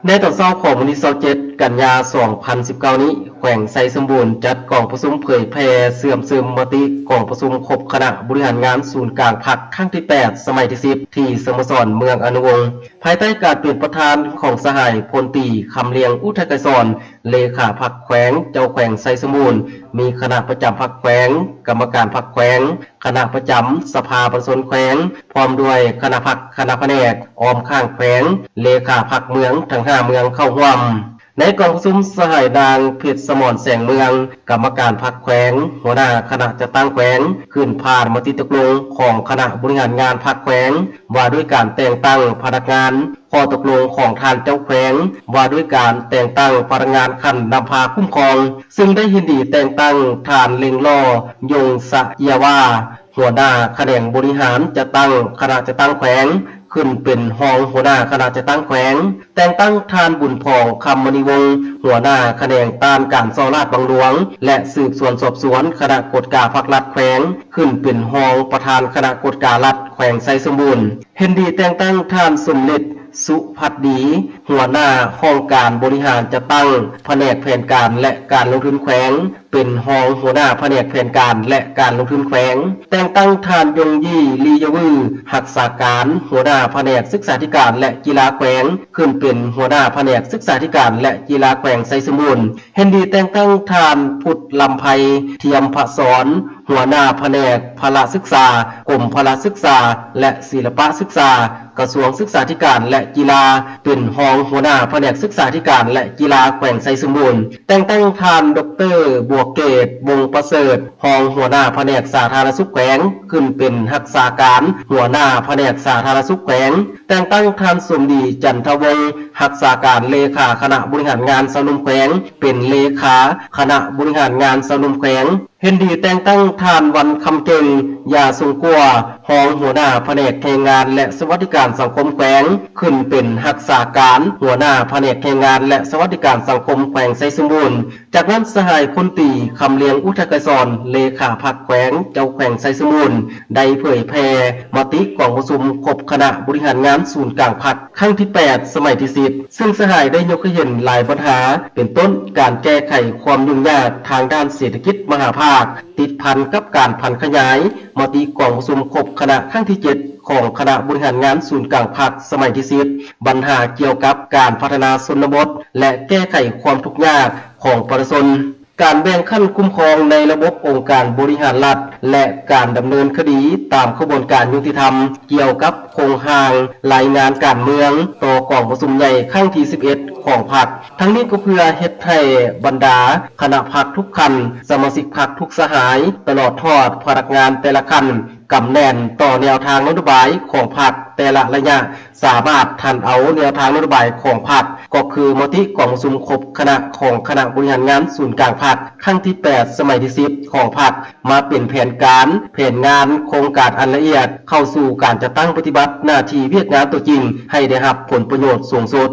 ໃນຕອນເຊົ້າຂອງວັນທີຊາວເຈັດ ກັນຍາ ສອງພັນສິບເກົ້ານີ້, ແຂວງໄຊສົມບູນຈັດກອງປະຊຸມເຜີຍແຜ່ເຊື່ອມຊຶມມະຕິກອງປະຊຸມຄົບຄະນະບໍລິຫານງານສູນກາງພັກຄັ້ງທີແປດ ສະໄໝທີສິບ ທີ່ສະໂມສອນເມືອງອະນຸວົງ ພາຍໃຕ້ການເປັນປະທານຂອງສະຫາຍພົນຕີ ຄຳລຽງ ອຸທັຍໄກສອນ ເລຂາພັກແຂວງ, ເຈົ້າແຂວງໄຊສົມບູນ, ມີຄະນະປະຈຳພັກແຂວງ, ກຳມະການພັກແຂວງ, ຄະນະປະຈຳສະພາປະຊາຊົນແຂວງ, ພ້ອມດ້ວຍຄະນະພັກ, ຄະນະພະແນກ, ອ້ອມຂ້າງແຂວງ, ເລຂາພັກເມືອງທັງຫ້າເມືອງເຂົ້າຮ່ວມ. ໃນກອງປະຊຸມ, ສະຫາຍນາງ ເພັດສະໝອນ ແສງເມືອງ ກຳມະການພັກແຂວງ, ຫົວໜ້າຄະນະຈັດຕັ້ງແຂວງ ຂຶ້ນຜ່ານມະຕິຕົກລົງຂອງຄະນະບໍລິຫານງານພັກແຂວງ ວ່າດ້ວຍການແຕ່ງຕັ້ງພະນັກງານ, ຂໍ້ຕົກລົງຂອງທ່ານເຈົ້າແຂວງ ວ່າດ້ວຍການແຕ່ງຕັ້ງພະນັກງານຂັ້ນນຳພາຄຸ້ມຄອງ, ຊຶ່ງໄດ້ເຫັນດີແຕ່ງຕັ້ງທ່ານ ເລັງຫຼໍ່ ຍົງສະເອຍວາ ຫົວໜ້າຂະແໜງບໍລິຫານຈັດຕັ້ງຄະນະຈັດຕັ້ງແຂວງ ຂຶ້ນເປັນຮອງຫົວໜ້າຄະນະຈັດຕັ້ງແຂວງ, ແຕ່ງຕັ້ງທ່ານ ບຸນພອງ ຄຳມະນີວົງ ຫົວໜ້າຂະແໜງຕ້ານການສໍ້ລາດບັງຫຼວງ ແລະ ສືບສວນສອບສວນຄະນະກວດກາພັກລັດແຂວງ ຂຶ້ນເປັນຮອງປະທານຄະນະກວດກາລັດແຂວງໄຊສົມບູນ. ເຫັນດີແຕ່ງຕັ້ງທ່ານ ສົມເດັດ ສຸພັດດີ ຫົວໜ້າຫ້ອງການບໍລິຫານຈັດຕັ້ງພະແນກແຜນການ ແລະ ການລົງທຶນແຂວງ ເປັນຮອງຫົວໜ້າພະແນກແຜນການ ແລະ ການລົງທຶນແຂວງ, ແຕ່ງຕັ້ງທ່ານ ຍົງຢີ່ ລີຢາວື ຮັກສາການຫົວໜ້າພະແນກສຶກສາທິການ ແລະ ກິລາແຂວງ ຂຶ້ນເປັນຫົວໜ້າພະແນກສຶກສາທິການ ແລະ ກິລາແຂວງໄຊສົມບູນ. ເຫັນດີແຕ່ງຕັ້ງທ່ານ ພຸດລຳໄພ ທຽມພະສອນ ຫົວໜ້າພະແນກພະລະສຶກສາ ກົມພະລະສຶກສາ ແລະ ສິລະປະສຶກສາ ກະຊວງສຶກສາທິການ ແລະ ກິລາ ເປັນຮອງຫົວໜ້າພະແນກສຶກສາທິການ ແລະ ກິລາແຂວງໄຊສົມບູນ, ແຕ່ງຕັ້ງທ່ານ ດອກເຕີ ບົວເກດ ວົງປະເສີດ ຮອງຫົວໜ້າພະແນກສາທາລະນະສຸກແຂວງ ຂຶ້ນເປັນຮັກສາການຫົວໜ້າພະແນກສາທາລະນະສຸກແຂວງ, ແຕ່ງຕັ້ງທ່ານ ສົມດີ ຈັນທະວົງ ຮັກສາການເລຂາຄະນະບໍລິຫານງານຊາວໜຸ່ມແຂວງ ເປັນເລຂາຄະນະບໍລິຫານງານຊາວໜຸ່ມແຂວງ. ເຫັນດີແຕ່ງຕັ້ງທ່ານ ວັນຄຳເກັ່ງ ຢາຊົງກົວ ຮອງຫົວໜ້າພະແນກແຮງງານ ແລະ ສະຫວັດດີການສັງຄົມແຂວງ ຂຶ້ນເປັນຮັກສາການຫົວໜ້າພະແນກແຮງງານ ແລະ ສະຫວັດດີການສັງຄົມແຂວງໄຊສົມບູນ. ຈາກນັ້ນ, ສະຫາຍພົນຕີ ຄຳລຽງ ອຸທັຍໄກສອນ ເລຂາພັກແຂວງ, ເຈົ້າແຂວງໄຊສົມບູນ ໄດ້ເຜີຍແຜ່ມະຕິກອງປະຊຸມຄົບຄະນະບໍລິຫານງານສູນກາງພັກ ຄັ້ງທີແປດ ສະໄໝທີສິບ ຊຶ່ງສະຫາຍໄດ້ຍົກໃຫ້ເຫັນຫຼາຍບັນຫາ ເປັນຕົ້ນ ການແກ້ໄຂຄວາມຫຍຸ້ງຍາກທາງດ້ານເສດຖະກິດມະຫາພາກ ຕິດພັນກັບການຜັນຂະຫຍາຍມະຕິກອງປະຊຸມຄົບຄະນະຄັ້ງທີເຈັດ ຂອງຄະນະບໍລິຫານງານສູນກາງພັກສະໄໝທີສິບ, ບັນຫາກ່ຽວກັບການພັດທະນາຊົນນະບົດ ແລະ ແກ້ໄຂຄວາມທຸກຍາກຂອງປະຊາຊົນ, ການແບ່ງຂັ້ນຄຸ້ມຄອງໃນລະບົບອົງການບໍລິຫານລັດ ແລະ ການດຳເນີນຄະດີຕາມຂະບວນການຍຸຕິທຳ ກ່ຽວກັບໂຄງຮ່າງລາຍງານການເມືອງຕໍ່ກອງປະຊຸມໃຫຍ່ຄັ້ງທີສິບເອັດ ຂອງພັກ. ທັງນີ້ກໍເພື່ອເຮັດໃຫ້ບັນດາຄະນະພັກທຸກຂັ້ນ, ສະມາຊິກພັກທຸກສະຫາຍ, ຕະຫຼອດຮອດພະນັກງານແຕ່ລະຂັ້ນ ກຳແໜ້ນຕໍ່ແນວທາງນະໂຍບາຍຂອງພັກແຕ່ລະໄລຍະ, ສາມາດທັນເອົາແນວທາງນະໂຍບາຍຂອງພັກ, ກໍຄືມະຕິກອງປະຊຸມຄົບຄະນະຂອງຄະນະບໍລິຫານງານສູນກາງພັກ ຄັ້ງທີແປດ ສະໄໝທີສິບ ຂອງພັກ ມາເປັນແຜນການ, ແຜນງານ, ໂຄງການອັນລະອຽດ ເຂົ້າສູ່ການຈັດຕັ້ງປະຕິບັດໜ້າທີ່ວຽກງານຕົວຈິງ ໃຫ້ໄດ້ຮັບຜົນປະໂຫຍດສູງສຸດ.